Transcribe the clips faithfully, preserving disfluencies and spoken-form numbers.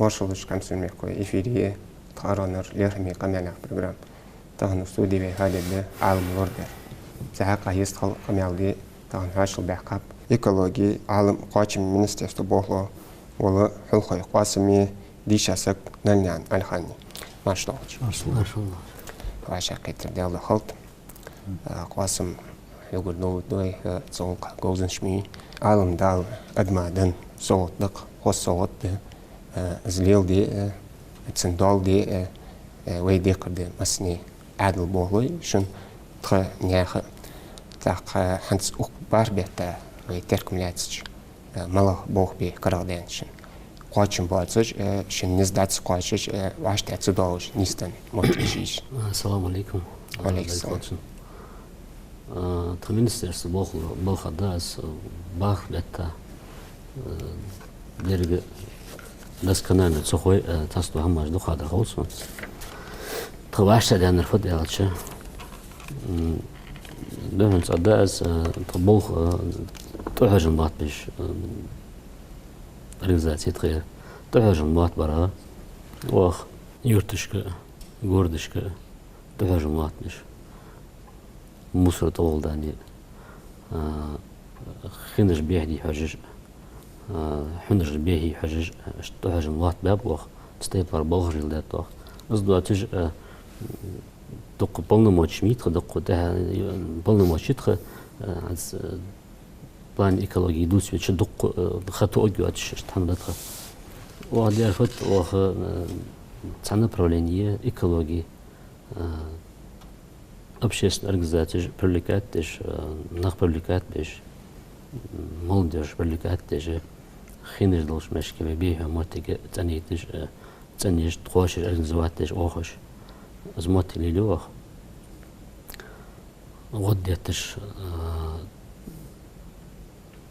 Маршал луш, къамсамехкой, эфире я тха аронара «Лерхӏаме къамаьл» яха программа. Тахан студе вай хьадергда Ӏалам лорадар. Цу хьакъехьа йист хала къамаьл де тахан хьоашалгӀа баьккхаб экологи, Ӏалам, кхоачама министерства болхло вола Хьулхой Къоасами, дийша саг Нальнаькъан Ӏалихани. Маршал долда. Маршал. Маршал. Вай шаккхетар Даьла хилда. А, Къоасам, хьогара довла дой, а, цу гӀулакха говзанча мий. Ӏалам Дала адамага денна совгӀат да-кх, хоза совгӀат да. А, из леладе, а, цун доал де, а, а, вай декхар да массане Ӏаьдала болхлой, шун, тха наьха. ТӀаккха хӀанз укх бархӀ бетта вай теркам лаьцача, э, малагӀа болх бе карагӀдаьннад шун? Кхоачам боацаш, э, шун низ дӀа ца кхоачаш, э, вӀаштӀехьа ца доалаш нийсденна моттигаш йий шун? Ассаламу Ӏалайкум. Ва Ӏалайкум салам. Э, тха министерства болх-, балха да аз, э, бархӀ бетта, э, деррига досконально ца хой, э, тасто хӀамаш дукха дар хов сона. Тха вӀаштӀехьадаьннар фуд аьлча, м, духхьал цкъа да аз, э, тха болх, э, тӀахьожам лоаттабеш, э, организаци тха я. ТӀахьожам лоаттабара оаха юрташка, городашка тӀахьожам лоаттабеш. Мусор тӀагӀолла дале, а, хинаш бехьа дий хьожаш, а, хьунаш бехьа хьожаш, иштта тӀахьожам лоаттабаьб оаха, цу тайпара балхаш леладаьд оаха. Из доацаш, а, дукха полномочеш мий тха, дукха тӀехьа, полномочеш тха, а, аз, а, плане экологии дувцаш веча дукха, а, ха тоъаргйоацаш, иштта хӀама да тха. Оаха дер фуд, оаха, а, цхьа направление экологии, а, общественни организацеш привлекать деш, а, нах привлекать беш, м, молодёжь привлекать деш, хинаш долча мехка вай бехьа моттиг цӀенъеш, а, цӀенъеш, тхоашаш организовать деш оаха уж. Из моттиг лелаю оаха. ГӀод детташ, а,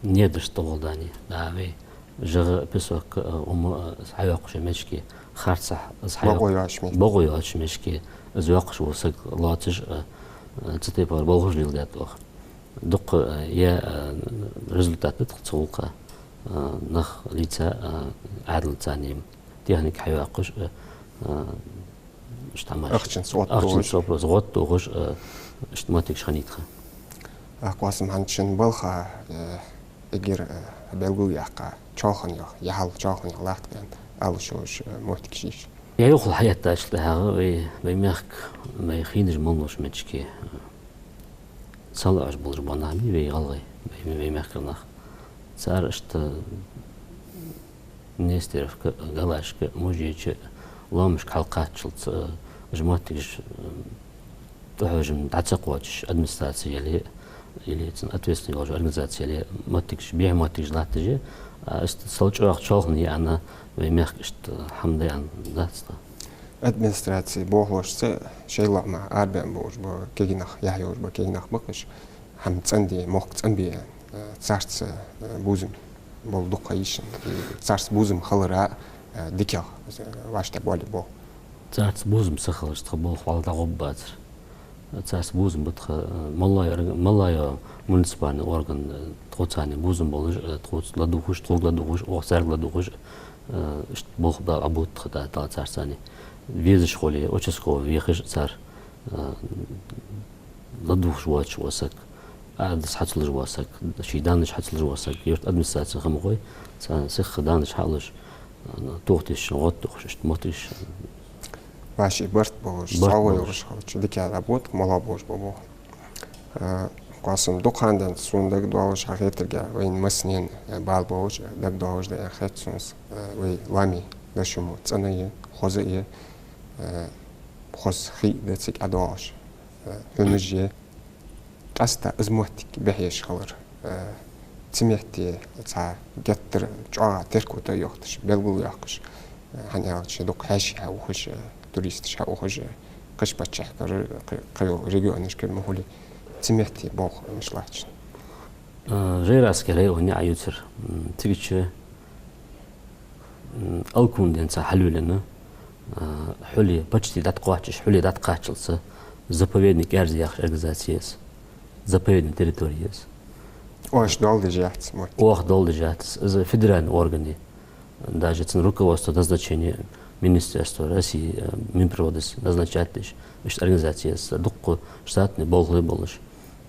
недаш тӀагӀолла дале, да вай, жагӀа, песок, а, ума, а, из хьайоаккхаш йола мехка, харцахьа, из хьайоаккх-, бокъо йоацаш мехка. Бокъо йоацаш мехка, из йоаккхаш вола саг лоацаш, а, а, цу тайпара балхаш леладаьд оаха. Дукха, а, я, а, результат да тха цу гӀулакха, а, нах лийца, а, Ӏаьдалца нима, техника хьайоаккхаш, а, а, иштта хӀамаш. Ахчанца гӀод, ахчанца тохаш, вопрос, гӀод тохаш, а, иштта моттигаш хиннай тха. А, Къоасам, хӀанз шун балха, э, эггара, э, белгалъяьккха, чоалхане, яхьал чоалхане латт аьнна ала йиш йолаш, э, моттигаш йий шун? Яхьал хьаэттачул тӀехьагӀа вай, вай мехка, вай хинаш мел долча мехка, э, цхьа лоаш болаш бола нах мий вай гӀалгӀай, вай, вай мехкара нах. Цар иштта Нестеровка, Галашка, Мужече лоамашка хьалкхаччалца, э, уж моттигаш, э, тӀахьожам дӀа ца кхоачаш, администраци яле, или цун ответственный йолча организаци яле, моттигаш, бехьа моттигаш латташ я, а, иштта сел чӀоагӀа чоалхане я аьнна, вай мехка иштта хӀама да аьнна дац тха. Администраци болхлошца шоай лоӀамах арабаьнна болаш бола кагий нах, яхь йолаш бола кагий нах ба-кх уж, хӀама цӀенде, мохк цӀенбе, э, царца, э, бувзам бола дукха йий шун, и царца бувзам хилара, э, дикагӀа, э, вӀаштӀехьа боале болх. Царца бувзам ца хилча тха болх вӀалла дӀагӀоргбацар. Царца бувзам ба тха, э, малайо, малайо муниципальный орган, э, тхоцани бувзам болаш, э, тхоца ладувгӀаш, тхога ладувгӀаш, оаха царга ладувгӀаш, э, иштта болх ба, Ӏобут тха да, Дала царцани. Везаш хуле, участковый вехаш цар, э, ладувгӀаш воацаш вола саг, Ӏаьдалца хьа ца луш вола саг, ший даннаш хьа ца луш вола саг, юрта администраци хӀама гой, царна сиха даннаш хьа а луш, э, тохаш тешаш, гӀод тохаш, иштта моттигаш. Вай ший барт болаш, барт болаш, сагӀа йолаш хилча, дика а бу-кх, мала болаш ба боху. Э, Къоасам, дукха ха денз сона дагадоалаш, хьа хетарга, вайна массанена, э, бала болаш, дагадоалаш да аьнна хет сона, э, вай лоаме дошумо цӀена я, хоза я, э, хоза хий да цига ӀодоагӀаш, э, хьунаш я. Къаьстта из моттиг бехьаеш хилар, э, цу метте цхьа геттара чӀоагӀа терко тӀайохийташ, белгалйоаккхаш, э, хӀана аьлча дукха хьаьший хьаухаш, э, туристаш хьаухаш, э, кхыча паччахьашкара, кхы-, кхыйола регионашкара ма хулий, цу метте болх мишта латт шун? Э, Жайрахский район я Ӏаюцар. М, цигача, м, Алкун денца хьалвелена, э, хьули почти дӀатӀакхоачаш, хьули дӀатӀакхаччалца заповедник «Аьрзи» яхаш организаци я из. Заповедная территория я из. Оаш доал деш яц моттиг? Оаха доал деш яц из. Из федеральный орган я. Даже цун руководство, назначение министерства России, э, Минприродас назначать деш, иштта организацеш дукха штатни болхлой болаш,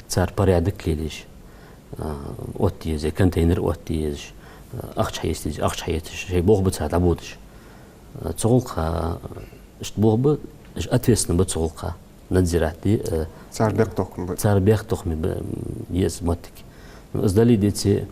цар порядок лелаеш, э, оттаеш, контейнер оттаеш, э, ахча хьаэца дезаш, ахча хьаэцаш, шоай болх ба цар дӀабодаш. Э, цу гӀулакха, э, иштта болх ба, иштта ответственни ба цу гӀулакха. Надзирать де, э, цар бехктокхаме ба. Цар бехктокхаме ба, м, е из моттиг. Ну, из дале а, деце,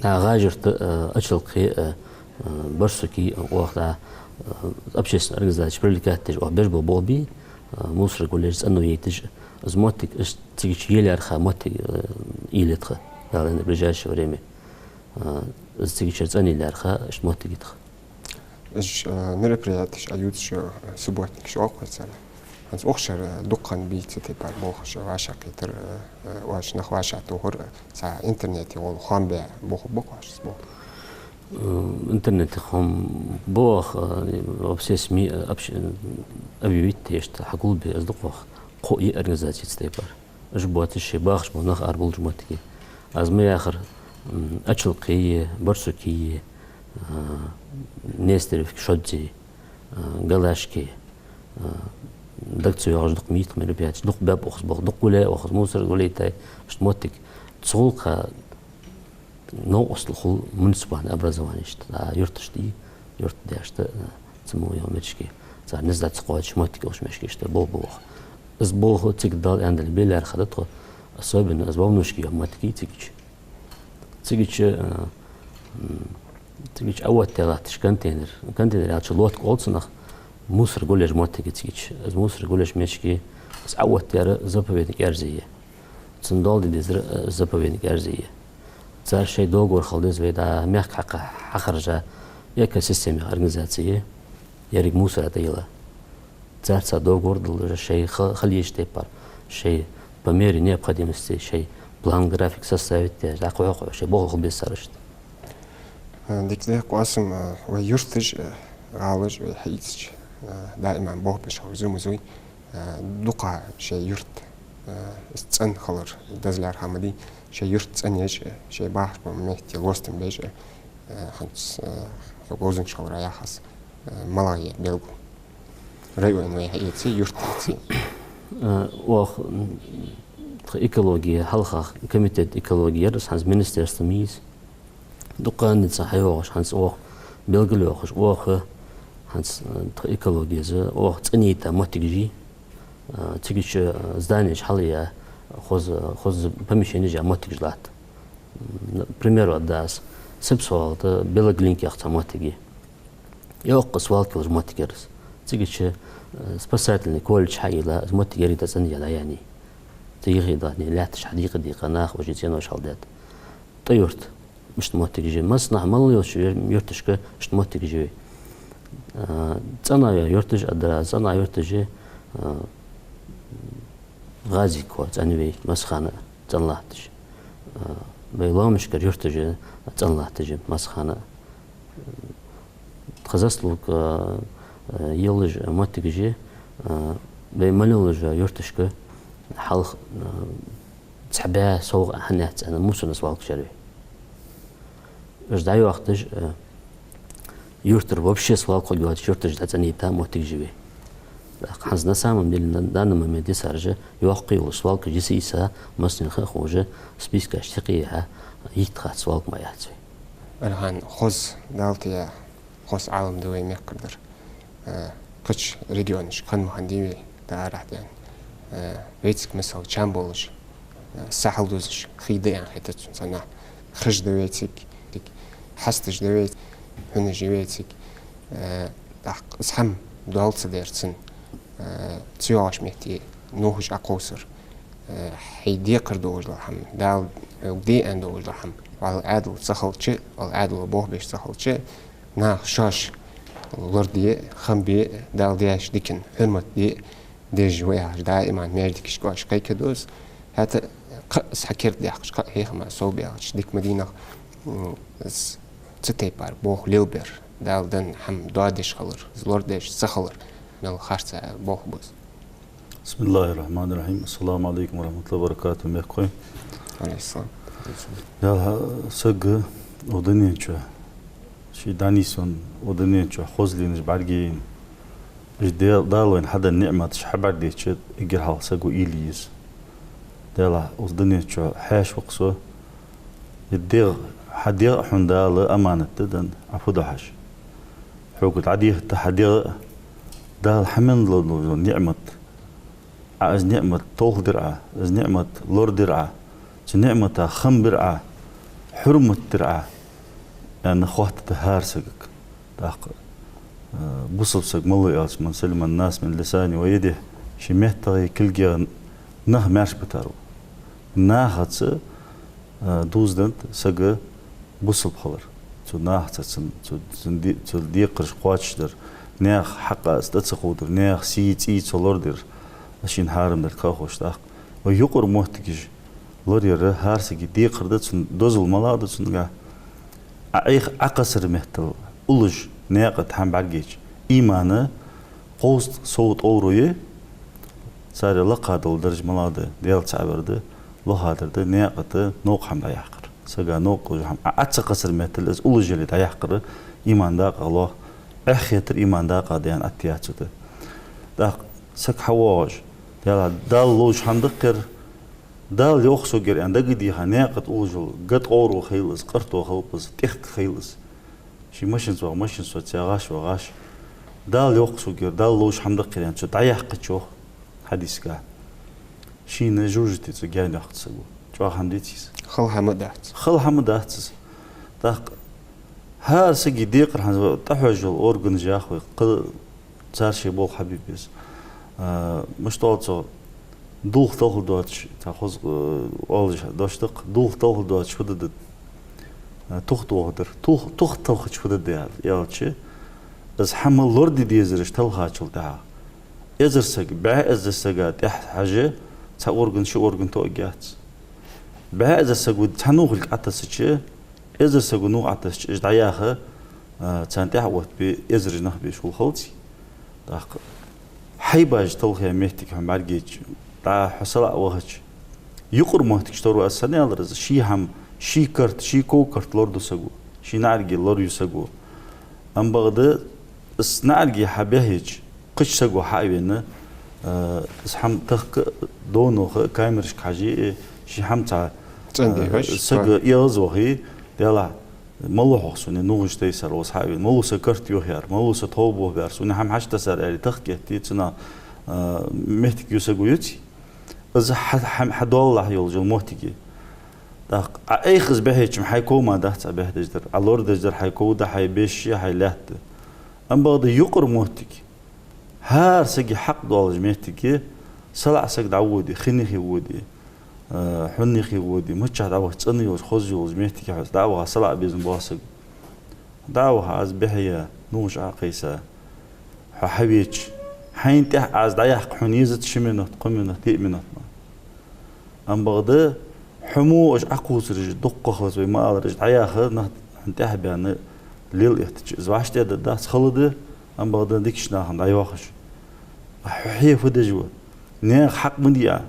нагахь ГӀажарта, э, Ачалкхе, э, э, Барсуке, э, оаха, э, общественни организацеш привлекать деш, оаха беш бола болх бий, э, мусор гулъеш, цӀено яйташ, из моттиг, из цига чу е лаьрхӀа моттиг, э, уйла я тха, Дала аьнна, ближайшее время. Э, из цига чура цӀенъе лаьрхӀа, иштта моттиг я тха. Уж, э, мероприятеш Ӏоювцаш, э, субботникаш оал-кх вай царех. ХӀанз укх шера, э, дукха ха бий цу тайпара болхаш вӀашагӀкхетар, э, э, оаш нах вӀашагӀтохар, э, цхьа интернете гӀолла хоам бе боху бокъош бо. Э, интернете хоам бох, э, во все СМИ, э, общ-, э, объявить деш, хьагулбе, из дукха вах. Кхо е организаци цу тайпара. Уж боацаш шоай бахаш бола нах арабуллача моттиге. Аз ма яхар, м, Ачалкхе, Барсуке, а, Нестеровке, Шодзе, а, Галашке, а, дага ца йоагӀаш дукха митах мероприятеш, дукха баьб укхаза болх, дукха гулъяьй укхаза, мусор гулъяйтай, иштта моттиг. Цу гӀулакха новкъостал хул муниципальни образованешта, а, юрташта, юртдешта, а, цу мо йола меттигашка, цар низ ца кхоачаш моттиг йолча меттигашка иштта болх бу укхаза. Из болх цига Дала аьннадале бе лаьрхӀа да тхо, особенно из Вовнушке йола моттиг я цига чу. Цига чу, а, м, цига чу Ӏооттаяь латташ контейнер. Контейнер аьлча лодка оал цунах, мусор гулъеш моттиг я цига чу. Из мусор гулъеш меттигашка из Ӏооттаяьр заповедник «Эрзи» я. Цунна доал де дезар, э, заповедник «Эрзи» я. Цар шоай договор хила деза вай, да, мехка хьакха-, хьахержа экосистемех организаци я, еррига мусор тӀайилла. Царца договор дилла, шоай ха-, хила езача тайпара, шоай по мере необходимости, шоай план, график составить еш, дӀакхухьа-кхухьа, шоай болх хила беза цар иштта. Э, дика да, Къоасам, э, вай юрташ, э, гӀалаш вай хьаийцача, э, даим болх беш хьо зума зуй. Э, дукха шоай юрт, э, из цӀена хилар деза лаьрхӀа ма дий, шоай юрт цӀенъеш, э, шоай бахаш бола метте лостам беш, э, хӀанз, э, хьо говзанча хилара яхаш, э, малагӀа я белгал? Район вай хьаэций, юрт эций? Э, оаха, м, тха экологи, хьалха комитет экологи яр из, хӀанз министерство ма йий из. Дукха ха денз хьайоагӀаш, хӀанз оаха белгалйоахаш, оаха, хӀанз, э, тха экологи еза, оаха цӀенъяйта моттигаш я, э, цига чу, э, зданеш хьалъяь, хоза, хоза помещенеш яь моттигаш латт. М, пример ваьннав аз, Сипсой-ГӀалий тӀа Белоглинка яха цхьа моттиг я. Йоккха свалка йолаш моттиг яр из. Цига чу, э, спасательни колледж хьайийлла, из моттиг еррига дӀацӀенъяь, дӀаяьннай. Цига хий дӀа, ни лаьтташ хьадийкъа-дийкъа, нах вожий цӀенош хьалдаьд. ТӀа юрт, иштта моттигаш я. Массанахьа мел йолча юр-, юрташка иштта моттигаш я вай. А, цӀена йола юрташ а дар, цӀена юрташ я, а, ГӀази-Кура цӀена я вай массахана цӀена латташ. А, вай лоамашкара юрташ я цӀена латташ массахана. Тха заслуга, а, а, йолаш моттигаш я, а, вай мел йолча юрташка хьалха, а, цхьа бӀаь совгӀа хьанна яц аьнна, мусорни свалкаш яр вай. Уж дӀайоахийташ, э, юртара вообще свалка хургйоацаш юрташ дӀацӀенъяйта моттигаш я вай. ТӀаккха хӀанз на самом деле, на данный момент йисараш, йоккха йолаш свалкаш йиса-йиса, массанена ха а ховш, спискаш тӀа кхийхьа, йийтта хац свалка ма яц вай. Алхан, хоза, Дала тӀаяь хоза Ӏалам да вай мехкара дар. Э, кхыча регионашка хинна ма хиннадий вай, дӀаарахьа даьнна. Э, вайцига масала чам болаш, э, сахьал дузаш хий да аьнна хетац сона цхьаннахьа. Хиш да вайцига, дика хьасташ да вайцига, хьунаш я вайцига. Э, тӀаккха из хӀама доал ца дер цун, э, ца йоагӀача метте нувхаш Ӏокховсар. Э, хьай декхар долаш дола хӀама, Дала хьога де аьнна долаш дола хӀама, валла Ӏаьдал ца хилча, валла Ӏаьдало болх беш ца хилча, наха шоаш лораде, хам бе, Дала даьча дикана хьурмат де дезаш ва яхаш, даим маьждигашка оаш кхайкаду из. ХӀаьта кхы а из хьакердадаьккхача, кхы а хьехам совбаьлча, дика ма дий нах, м, из цу тайпара болх лелабер, Дала денна хӀама доадеш хилар, из лорадеш ца хилар, мел харц болх ба из. بسم الله الرحمن الرحيم. السلام عليكم ورحمة الله وبركاته, мехкахой. Ӏалайкум салам. Ял хьа, саг укх дунен чу Ший дӀанийсвенна, укх дунен чу хозлийнаш бӀаргаяйна, уж Дал-, Дала вайна хьаденна ниӀматаш хьабӀаргадайча, эггара хьалха саго уйла е еза. Делахь, укх дунен чу хьаьша ва-кх со, ер дегӀ, хьа дегӀ хьона Дала аманат даь да, Ӏа фу ду хьажа. Хьога дӀадехаргда хьа дегӀ а, Дала хьа мел луш дола ниӀмат. Ӏа из ниӀмат толхадир Ӏа, из ниӀмат лорадир Ӏа, цу ниӀмата хам бир Ӏа, хьурмат дир Ӏа, аьнна, хоаттаргда хӀара сагага. ТӀаккха, э, бусалба саг малав аьлча, «من سلم الناس من لسانه ويده», ший меттагӀеи кулгегӀеи нах маьрша битар ва. Нахаца, э, дувзаденнад сага бусалба хилар. Цу нахаца цун, цу, цун де-, цу декхараш кхоачашдар, наьха хьакъаца тӀа ца кхувдар, наьха сий, цӀий ца лорадер, шийна хьарам дар кхахош тӀаккха. Вай юкъара моттигаш лораяр хӀара сага декхар да, цун дозал малагӀа да цунгахь. Ӏа Ӏайха Ӏа кхаьсар меттел уллаш наькъа тӀа хӀама бӀаргайча, имана кховзткъа сов тӀовра я, царех лакха дола дарж малагӀа да, Даьла цаӀ вар да, лохадар да, наькъа тӀа новкъа хӀама дӀаяккхар. Сага новкъа хӀама, Ӏа Ӏа ца кхаьсар меттел из уллаш яле дӀаяккхар, иман дакъа лох, эхь хетар иман дакъа да аьнна атта яц цу тӀа. ТӀаккха саг хьавоагӀаш, Дала, Дала ловш хӀама да-кх ер, Дала йоах сога ер аьнна дагадеха, наькъа тӀа уллаш йола, гатӀора хилва из, къарто хилва из, тӀехк хилва из. Ший машинаца вагӀа, машинаца ца гӀаш, вагӀаш. Дала йоах сога ер, Дала ловш хӀама да-кх ер аьнна, цо дӀаяьккхача, йоах хьадисагахь, шийна жожагӀате цо гаьна йоаккх саго. ЧӀоагӀа хӀама деций из? Хала хӀама дац. Хала хӀама дац из. ТӀаккха хӀара сага декхар хӀанз тӀахьожаш йола органаш яхаш вай, кхы цар шоай болх хьабе беза. А, мишта оал цох, дулх талхадоацаш, цхьа хоза, э, оалаш дош да-кх, дулх талхадоацаш фу дар да? А, тух тохадар. Тух, тух талхача фу дар да аьлча, из хӀама лораде дезараш талхачул тӀехьагӀа эзар саг, бӀаь эзар сага тӀехьа хьажа, цхьа орган, ши орган тоъаргьяц. БӀаь эзар саго цхьа нувхалг Ӏотессача, эзар саго нувх Ӏотессача, уж дӀаяха, а, царна тӀехьа оттабе эзараш нах беш хул халций. ТӀаккха хьайбаш талхаяь моттиг хьона бӀаргайча, дӀа хьо салаӀа вахача, юкъара моттигаш товр ва аз санна аьлар из, ший хӀама, ший карт, ший ков-карт лораду саго, ший наӀарга лораю саго. Ам бакъда, из наӀарга хьабихьача, кхыча саго хьа а вена, э, из хӀама тахка а, довнуха а, камерашка хьажа а, ший хӀама цхьа, цӀенде, э, веш, сага эгӀазвахе, Делахь, малав хьох сона нувхаш тайсар, укхаза хьа а вена, малав са карт юхаяьр, малав са тхов бохабаьр, сона хӀама хьачутессар аьле, тахка а этте, цунах, э, моттиг ю саго, юций? Из хьа, хьа, хьа доаллахь йолаш йола моттиг я. ТӀаккха Ӏа Ӏайха из бихьача-м хьай ков мара дац Ӏа бихьа дезаш дар. Ӏа лорадеш дар хьай ков да, хьай беш я, хьай лаьтта да. Ам бакъда юкъара моттиг, хӀара сага хьакъ долаш моттиг я, салаӀа саг дӀаводе, хин юхе воде, э, хьун юхе воде, миччахьа дӀавахача цӀена йолаш, хоза йолаш моттиге хьо дӀа а ваха, салаӀа безам бола саг. ДӀа а ваха, Ӏа из бихьаяь, нувхаш Ӏокхайса, хьо хьавеча, хьайна тӀехьа Ӏа из дӀаяккха хьона езац ши минот, кхо минот, диъ минот мара. Ам бакъда, хьо мо уж Ӏокхувсараш дукха хилац, вай ма аллара, уж дӀаяха нах хьона тӀехьа баьнна лела эттача, из вӀаштӀехьдаргдац, хала да, ам бакъда дикача нахана дӀайоахаш. Хьо хье фу деш ва? Наьха хьакъ ма дий Ӏа.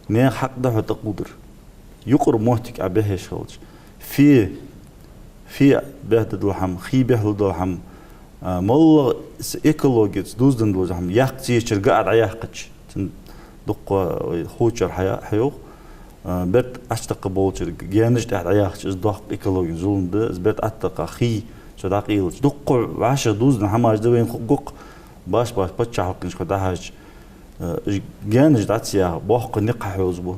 Наьха хьакъ да хьо тӀакхувдар. Юкъара моттиг Ӏа бихьаш хилча. Фе, фе бехде дола хӀама, хий бихьалу дола хӀама, а, моллагӀа с-, экологеца дувзаденна дола хӀама, яккха ца ечарга а дӀаяьккхача, цун дукха вай хучар хьа-, хьайоах, а, берд аттакха болчарга гаьнаш тӀехьа дӀаяьккхача, из доккха экологен зулам да, из берд аттакха хий цо дӀакъайлача. Дукха вӀашагӀ дувзаденна хӀамаш да вайна хургва-кх, баш-баш паччахьалкхенашка дӀахьежача, а, уж гаьнаш дӀа ца яха, боккха никъ хьахьовзабу.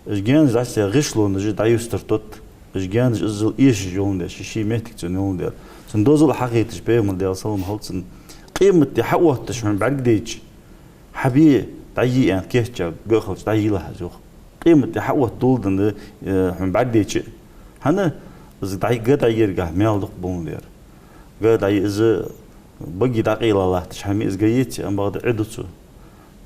Уж гаьнаш дӀа ца яха, гӀишлонаш дӀаюстар тотт. Уж гаьнаш иззал эшаш йоландаь, ший-ший моттиг цун йоландаь. Цун дозал хьахайташ, пайхамар, Даьла салам хилда цунна, къематди хьаотташ хьона бӀаргадайча, хьабе, дӀае аьнна кийчъяь га а хилча, дӀайийлахь из, йоах. Къематди хьаотта доладенна, э, хьона бӀаргадайча. ХӀана? Из дӀай-, га дӀаергахьа маьл дукха боландаь. Га дӀай-, из баге дӀакъайла латташ хӀама я из, га еций, ам бакъда Ӏи ду цо.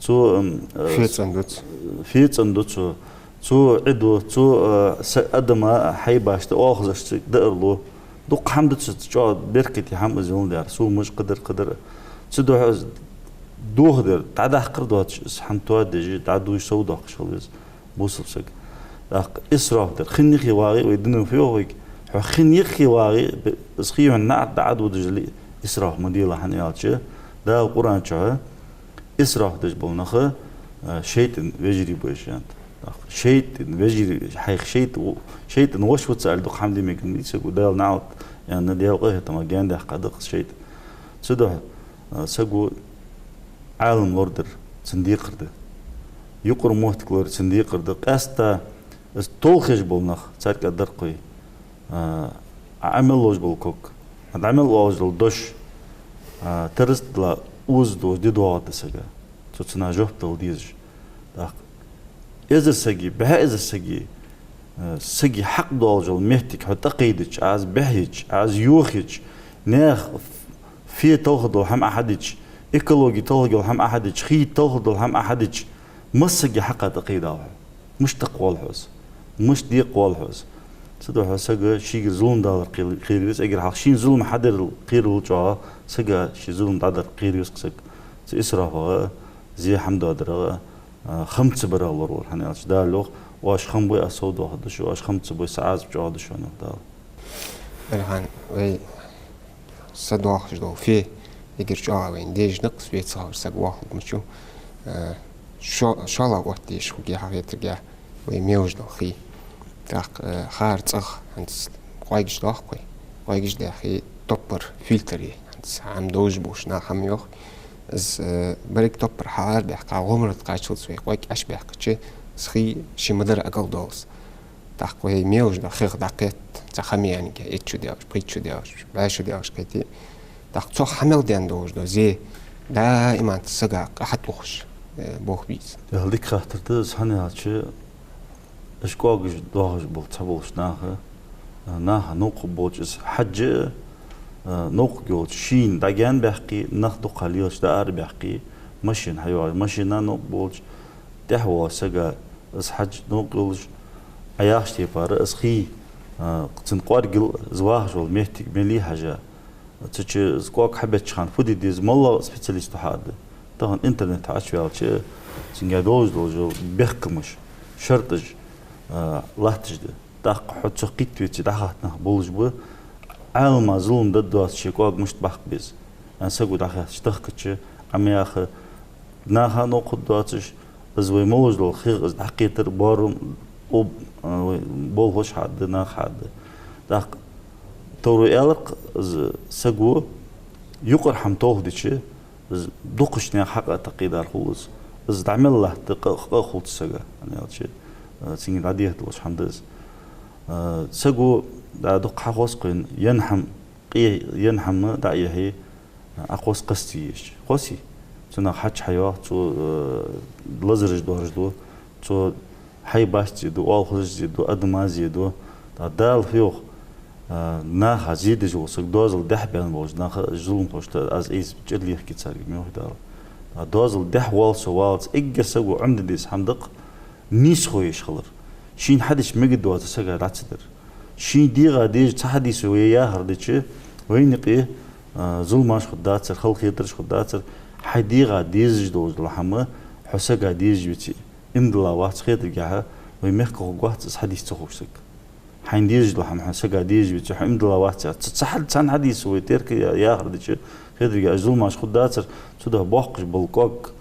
Цо, м, э, фе цӀенду цо. Фе цӀенду цо. Цо Ӏи ду, цо, э, са адама хьайбашта оалхазаршца даар лу. Дукха хӀама да цо, чӀоагӀа беркате хӀама из йоландаь. Сомаш кхыдар, кхыдар. Цудухьа из дохадар, дӀадаккхар доацаш, из хӀама тоадеш, дӀадувш, совдоаккхаш хила веза бусалба саг. ТӀаккха исраф дар. Хин юхе вагӀе, вай дина фу йоах вайга, Хьо хин йиххе вагӀе, бе-, из хий хьона наӀарга дӀа а додаш дале, исраф ма делахь, хӀана аьлча, Дала Къуръан чу исраф деш бола нах, а, шайтӀан вежарий ба уж, аьннад. ШайтӀан вежарий, хьайх шайтӀа-, шайтӀан воша ва ца аьле дукха хӀама де мегаш ма дий саго, Дала наӀалт аьнна, Даьла къахетамах гаьна даьккха да-кх из шайтӀа. Цудухьа, а, саго Ӏалам лорадар цун декхар да. Юкъара моттиг лорадар цун декхар да. Къаьстта из толхаеш бола нах, царга а дар-кх вай, а, Ӏа мел ловш бола ког, Ӏа мел оалаш дола дош, а, тараза тӀа дилла оза долаш ди доагӀаргда сага. Цо цунах жоп дала дезаш. ТӀаккха эзар сага, бӀаь эзар сага, э, сага хьакъ долаш дола моттиг хьо тӀакхийдача, Ӏа из бӀехъеча, Ӏа из йохаеча, наьха ф-, фе талхар дола хӀама Ӏа хьадича, экологи талхаргйола хӀама Ӏа хьадича, хий талхар дола хӀама Ӏа хьадича, массага хьакъа тӀакхийдалахь хьо. Мишта тӀакхоалахь хьо из? Мишта декъалахь хьо из? Цудухьа сага шийгара зулам далар кхел-, кхера веза, эггара хьалха шийна зулам хьадарал кхералу чӀоагӀа, сага ший зулам дӀадар кхера веза-кх саг. Цу исрафах а, зе хӀама доадарах а, а, хам ца барах лоравалар, хӀана аьлча Дала йоах: «Оаш хам бой, аз сов доахаргда шо, оаш хам ца бой, са Ӏазап чӀоагӀа да шоана», — йоах Дала. Эльхан, вай са доахаш дола фе, эггара чӀоагӀа вайна дезаш да-кх из, вецахавар саг вахалга мича ва, э, шо-, шоллагӀа оттадеш хургья хьахетаргья вай мелаш дола хий. ТӀаккха, э, хӀара цӀагӀа хӀанз къоагаш доах-кх вай. Къоагаш даьхе, топпар, фильтр я. ХӀанз хӀама довзаш болча наха хӀама йоах. Из, э, берриг топпар хьаарабаьккха, гӀомрат кхаччалца вай къоаг Ӏочубаьккхача, из хий ший ма дарра агалдолаш. ТӀаккха вай мелаш дола хих дӀакхетта, цхьа хам яьннай, итт шу даьлча, пхийтта шу даьлча, бӀаь шу даьлча кхетий. ТӀаккха цох хьа мел даьнна долаш дола зе даиман сага къа хьатӀаухаш, э, болх бий из. Дала дика хаттар да из, хӀана аьлча, уж къоагаш доахаш бола цхьаболча наха, э, наха новкъа болча из хьажжа, э, новкъа йолча шийна дӀагаьна баьккхе, нах дукха лелаш дӀаарабаьккхе, машен хьайоагӀаш, машена новкъа болча, тӀехьа воагӀача сага из хьажжа новкъа йолаш, Ӏа яхача тайпара из хий, а, цун кӀоаргал, из вахаш вола моттиг мел я хьажа. Цу чу из къоаг хьабеча хана фу де деза, моллагӀа специалисто хьааргда. Тахан интернет хьа Ӏочуваьлча, цунга долаш долаш йола бехкамаш, шартӀаш, а, латташ да. ТӀаккха хьо цох кхийтта веце, дӀахатта нах болаш ба, Ӏалама зулам дергдоацаш ший кӀоаг мишта баккха беза. Ан саго дӀахаьттача, тахкача, Ӏа ма яха, наха новкъа хургдоацаш, из вай молаш дола хих из дӀакхетар, боарам, об-, а, вай болхлоша хьааргда, наха хьааргда. ТӀаккха товро аьлар-кх, из саго юкъара хӀама толхадича, из дукхача наьха хьакъа тӀакхийдар хул из. Из дӀа мел латт, къа, къа хул цу сага, хӀана аьлча, а, цунга дӀадехаргдолаш хӀама да из. А, саго дӀа дукха хьахоз-кх вайна, енна хӀама, къе енна хӀама дӀа а яхье, Ӏокхосс къасте езача. Кхоссий? Цунах хьадж хьайоагӀа, цо, э, лазараш доаржаду, цо хьай бац зе ду, оалхазаш зе ду, адамий зе ду. ТӀаккха Дала фу йоах, э, наха зе деш вола саг, доазол дехьа баьнна болча наха, зуламхошта аз айса чӀир лехке царга, ма йоахий Дала. ТӀаккха доазол дехьа воал со валлалца, эггара саго Ӏомаде деза хӀама да-кх, нийсхо еш хилар. Шийна хьадича мегаргдоацар сага дӀа ца дар. Шийна дегӀа дезаш цхьа хьадис вай яхар дича, вайна юкъе, а, зуламаш хургдацар, халахетараш хургдацар, хьай дегӀа дезаш долаш дола хӀама хьо сага дезаш веце, иман дилла вац хетаргахьа, вай мехка хургвац из хьадис ца ховш саг. Хьайна дезаш дола хӀама хьо сага дезаш веце, хьо иман дилла вац яхар. Ца, ца хьа-, цхьан хьадисо вай теркал я-, яхар дича, хетаргахьа, уж зуламаш хургдацар, цудухьа боаккхаш бола кӀоаг,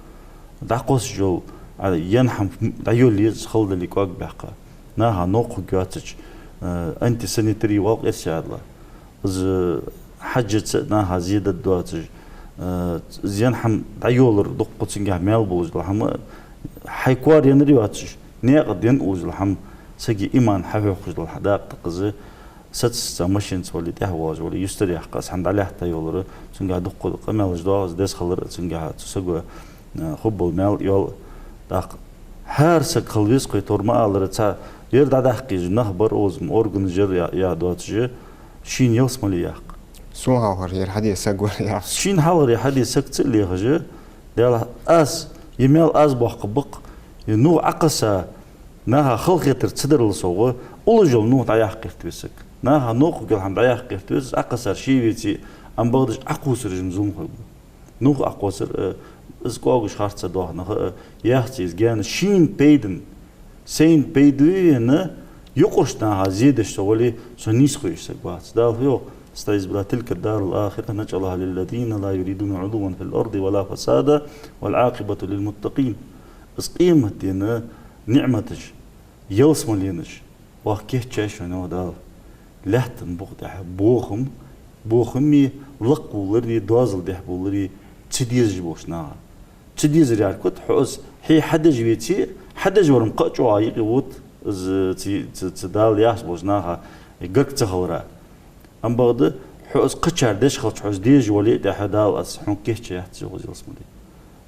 дӀакхоссаш йола, а, енна хӀама дӀайолла еза, хала дале кӀоаг баьккха. Наха новкъа хургйоацача, э, антисанитари валкъерси адла. Из хьажжаца наха зе дергдоацаш, э, из енна хӀама дӀайоллар дукха цунгахьа маьл болаш дола хӀама, хьай коара еннар йоацаш, наькъа денна уллаш дола хӀама, сага иман хьахьокхаш дола хӀа-, дакъа да-кх из. Саца, цхьа машенаца вале, тӀехьа воалаш вале, юстара яккха, из хӀама дӀалаьтта йолар, цунгахьа дукха къамаьлаш доагӀа, из деза хилар цунгахьа, цу саго, э, хургбола маьл йола. ТӀаккха хӀара саг хила веза-кх вай, товр ма аллара, цхьа ер дӀадаккха еза нах бар, укхаза органаш яр я, я доацаш, шийна ялсмале яккха. Сона хьалхара ер хьаде саг вар яхаш. Шийна хьалхара ер хьаде саг ца лехаш, Даьла, аз, ер маьл аз боаккхаргба-кх, ер нух Ӏокхосса, наха халахетар ца дарал совгӀа, уллаш йола нух дӀаяккха гӀерта веза саг. Наха новкъа хургйола хӀама дӀаяккха гӀерта веза, Ӏокхоссар ше веце, амма бакъдеш Ӏокхоссараш-м зуламхой ба. Нух Ӏокхоссар, э, из кӀоагаш харц ца доаха нах, э, яхац из гаьна шийна пайдана, сайна пайда вена, Юкъарча наха зе деш со вале, со нийсхо еш саг вац. Дала йоах: «أستعيذ بالله، تلك الدار الآخرة نجعلها للذين لا يريدون علوا في الأرض ولا فسادا والعاقبة للمتقين». Из къематдийнахьа ниӀматаш, ялсмаленаш, вах кийчъяьй шоана, йоах Дала. Лаьттан букъа тӀа бохам, бохаме, лакхваларе, доазол дехьа валаре ца дезаш болча наха. Ца дезар яхар фуд? Хьо из хье хьадеш веце, хьадеш вар-м кхы а чӀоагӀа юкъе вода, из ца, ца, ца Дала яхаш болча наха гарга ца хилара. Ам бакъда, хьо из кхычар деш хилча, хьо из дезаш вале а, тӀехьа Дала из хьона кийчъяь яц, йоах, из ялсмале.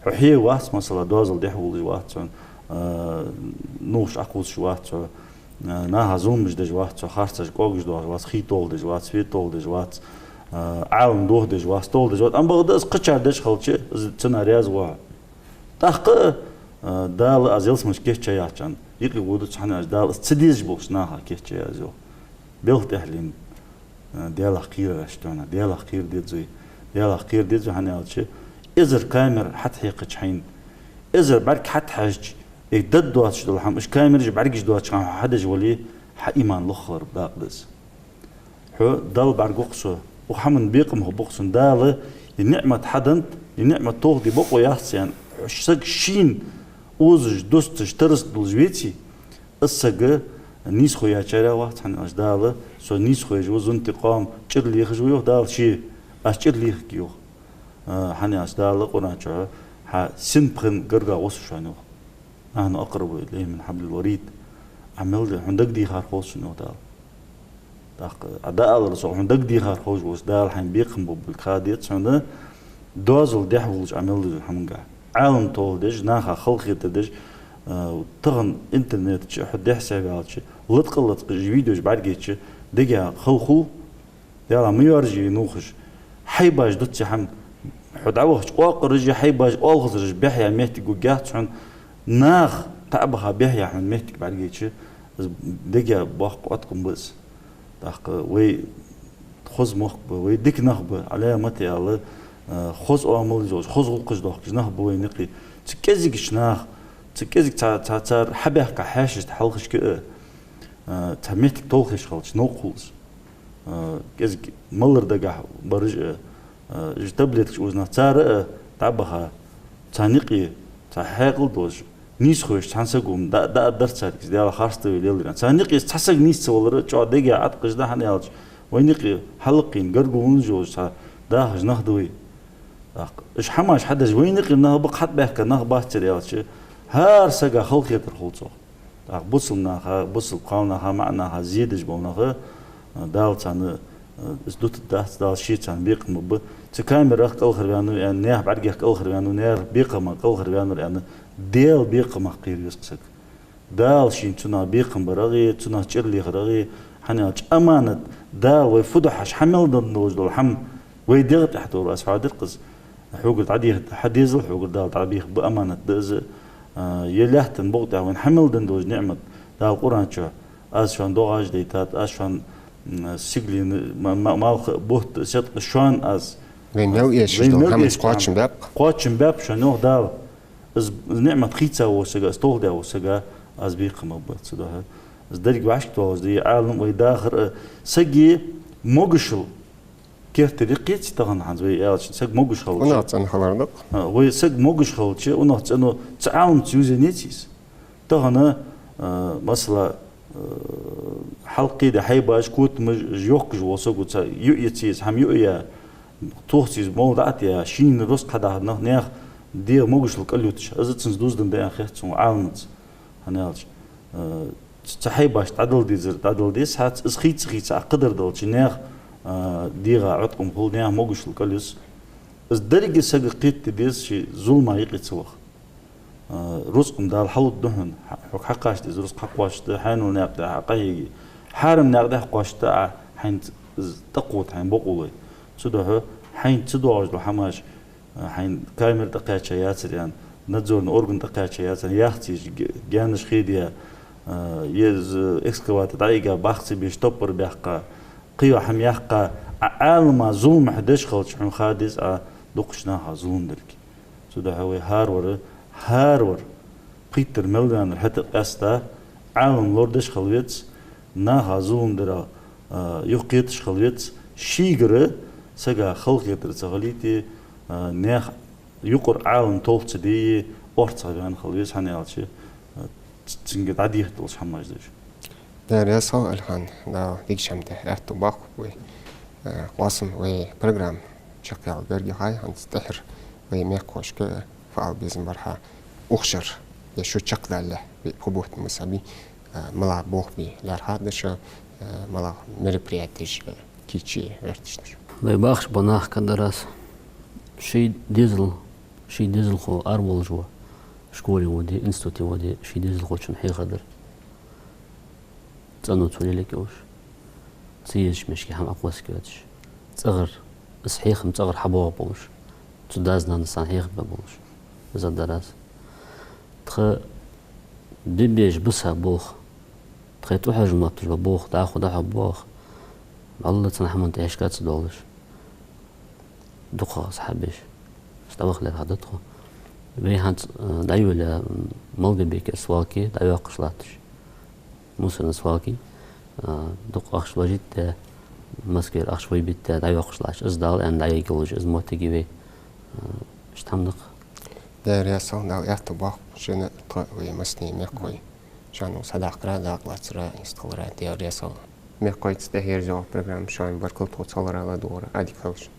Хьо хье вац, масала, доазол дехьа валаш вац хьо, а, нувхаш Ӏокхувсаш вац хьо, а, наха зуламаш деш вац хьо, харцаш кӀоагаш доахаш вац, хий толхадеш вац, ве толхадеш вац, а, Ӏалам дохадеш вац, толхадеш вац. Ам бакъда из кхычар деш хилча, из цунна раьза ва хьо. ТӀаккха, а, Дала из ялсмале кийчъяь яц хьона, юкъе вода цо, хӀана аьлча Дала из ца дезаш болча наха кийчъяьй из, йоах. Белха тӀехьленна, а, Даьлах кхерараш тоьхна, Даьлах кхера деза вай, Даьлах кхера деза вай, хӀана аьлча эзар камера хьатӀахьекхача хьайна, эзар бӀарг хьатӀахьежача, э, дад доацаш дола хӀама, уж камераш, бӀаргаш доацача хана хьо хьадеш вале, хьа иман лоххалара дакъа да из. Хьо Далла бӀаргагу-кх со, укх хӀаман бекхам хургба-кх сона, Дала ер ниӀмат хьаденнад, ер ниӀмат толхаде бокъо яц са, аьнна, хьо саг шийна озаш, дусташ, тараст долаш веце, из саг нийсхо яьчарех вац, хӀана аьлча Дала: «Со нийсхо еш ва, ذو انتقام, чӀир лехаш ва», йоах Дала ше, аз чӀир лехаргья, йоах. А, хӀана аьлча Дала Къуръан чу: «Хьа син пхен гаргагӀа ва со шоана», йоах. «نحن أقرب إليه من حبل الوريد». Ӏа мел да, хьона дагадехар хов сона, йоах Дала. ТӀаккха Ӏа дӀааларал совгӀа хьона дагадехар ховш волча Дала хьайна бекхам бергболга ха деза хьона, доазол дехьа волаш Ӏа мел долча хӀамангахьа. Ӏалам толхадеш, наха халахетар деш, а, тахан интернета чу хьо дехьа-сехьа ваьлча, латкъа-латкъа уж видеош бӀаргайча, дега хала хул, Даьла, ма йоаржа ер нувхаш. Хьайбаш дувц ер хӀама. Хьо дӀавахача, къоакъараш а, хьайбаш, оалхазараш бӀехъяь моттиг гургьяц хьона. Наха таӀа баха бӀехъяь хьона моттиг бӀаргайча, из дега боккха Ӏоткъам ба из. ТӀаккха вай хоза мохк ба, вай дика нах ба, Ӏаламате аьлча, а, хоза оамал йолаш, хоза гӀулакхаш доахкаш нах ба вайна юкъе. Цу кӀезигача наха, цу кӀезига ца-, ца-, цар хьабаьхка хьаьшашта хьалхашка а, а, цхьа моттиг толхаеш хилча, новкъа хул из. А, кӀезига малар дагахьа бараш а, а, уж таблеткаш узаш нах, цар а дӀабаха, царна юкъе цхьа хьаькъал долаш, нийсхо еш цхьан саго ма дӀа-, дӀа а дар царга из, Даьла харц да вай лелаяр. Царна юкъе цхьа саг нийсца валар а чӀоагӀа дега Ӏоткъаш да, хӀана аьлча вайна юкъе хьалакхийна гаргало йолаш цхьа дахаш нах да вай. ТӀаккха уж хӀамаш хьадеш вайна юкъера нах ба-кх, хьатӀабаьхка нах бац цар аьлча, хӀара сага халахетар хул цох. ТӀаккха бусалба наха, бусалба кхалнаха, маӀа наха зе деш бола нах, а, Дала царна, а, из дутаргдац, Дала ше царна бекхам бергба. Цу камерах кӀалхарваьннав аьнна, наьха бӀаргех кӀалхарваьннав, наьха бекхамах кӀалхарваьннав аьнна, Даьла бекхамах кхера веза-кх саг. Дала шийна цунах бекхам барах а, цунах чӀир лехарах а, хӀана аьлча аманат, Дала вай фу духьаш хьа мел денна долаш дола хӀама вай дегӀа тӀа дора, аз хьоадир-кх из. Хьогара дӀадеха, хьа дезал хьогара Дала дӀабеха ба, аманат да из. А, ер лаьттан букъа тӀа вайна хьа мел денна долаш ниӀмат, Дала Къуръан чу: «Аз шоана догӀаш дайтад, аз шоана, м, сигален ма-, ма-, малх а, бутт а, седкъа а шоана аз». Вайна мел эшаш дола хӀаманца кхоачам баьб-кх. Кхоачам баьб шоана, йоах Дала. Из, из ниӀмат хийца вола сага, из толхадаь вола сага аз бекхам бергба цудухьа. Из деррига вӀашка тоалаш да, ер Ӏалам, вай дахар а, сага могашал керттера я-кх из тахан, хӀанз вай аьлча, саг могаш хилча. Унах цӀена хилар да-кх. А, вай саг могаш хилча, унах цӀено, цу Ӏаламца ювзаеннаяц из. Тахан, а, масала, а, хьалкхийда хьайбаш, котамаш йохкаш вола саг ва, цхьа юъ яц из, хӀама юъ а яь, тохац из, мовла дӀа а тӀаяь, шийна рузкъа хьадахьа нах, наьха дегӀа могашал кӀалйуташ, из цунца дувзаденна да аьнна хет сона Ӏаламца. ХӀана аьлча, а, ц-, цу хьайбашта дӀадала дезар дӀадала деза, хӀаьта из хийца-хийца Ӏа кхыдар далча, наьха, а, дегӀа Ӏоткъам хул, наьха могашал кӀалйус. Из деррига сага кхетаде деза, ше зулама юкъе ца ваха. А, рузкъа-м Дала хьалургда хьона, хьо-, хьога хьакхача деза рузкъа хьакхоачашда, хьанал наькъа тӀа хьакъахьеге, хьарам наькъа тӀа хьакхоачашда Ӏа, хьайна ц-, з-, тӀакховда хьайна бокъо лой. Цудухьа хьайна ца доагӀаш дола хӀамаш, а, хьайна камера тӀакхаьча яцар аьнна, надзорный орган тӀакхаьча яцар аьнна, яхца еш г-, гаьнаш хедаяь, а, е из экскаватор дӀаийга, бахка ца беш, топпар баьккха, кхыйола хӀама яьккха, Ӏа Ӏалама зулам хьо деш хилча, хьона ха деза Ӏа дукхача наха зулам дарга. Цудухьа вай хӀаравар, хӀаравар, пхийттара мел ваьннар хӀаьта а къаьста, Ӏалам лорадеш хила веза, Наха зулам дарах, а, юхакхеташ хила веза, шийгара сага халахетар ца хилийта, а, наьха юкъара Ӏалам толха ца дайта, орцагӀа ваьнна хила веза, хӀана аьлча, а, ц-, цунга дӀадехка долаш хӀамаш да уж. Даьла раьза хилва, Алихан, Дала дикача хӀаман тӀа аьттув боаккхалба вай. Э, къоастам вай программа чакхъяла гаргга хьай, хӀанз тӀехьара вай мехкахошка фу ала безам бар хьа, укх шера, е шу чакхдалале, вай фу бутт мусаби, э, малагӀа болх бе лаьрхӀа да шо, э, малагӀа мероприятеш, э, кийчъе гӀерташ да шо. Вай бахаш бола нах кадар аз, шоай дезал, шоай дезалхо ара волаш ва, школе воде, институте воде, шоай дезалхочун хьехар дар. ЦӀено цо лелаергйолаш, ца езача мешке хӀама Ӏокхоссаргйоацаш, цӀагӀара, из хьехам цӀагӀара хьабоагӀаргболаш, цу даьс-нанас царна хьехам бергболаш, из дар аз. Тха бе-, беш биса болх, тхоай тӀахьожа мотташ бола болх, дӀахо, дӀахо боагӀа, валлахӀи, цхьан хӀаман тӀехьашка ца доалаш. ДукхагӀа асхьабаш. Аш дӀаваха лаьрхӀа да тхо. Вай хӀанз, э, дӀайолаяь, м, Малгобекера свалка дӀайоаккхаш латташ. Мусорни свалка, э, дукха ахча вложить даь, Москвера ахча вайбитта дӀайоаккхаш латташ. Из Дала аьнна дӀаяйга йолаш, из моттиг я вай. Э, иштта хӀама да-кх. Даьла раьза хилва, Дала аьттув боаккхалба шоана, тхо, вай массане мехкахой. Шоана садаккхара, дакъа лацара, йистхилара Даьла раьза хилва. Мехкахой, цу тӀехьа ерзаь йола программа шоана я, баркал тхоца хиларах, ладувгӀарах, Ӏадика хийла шун.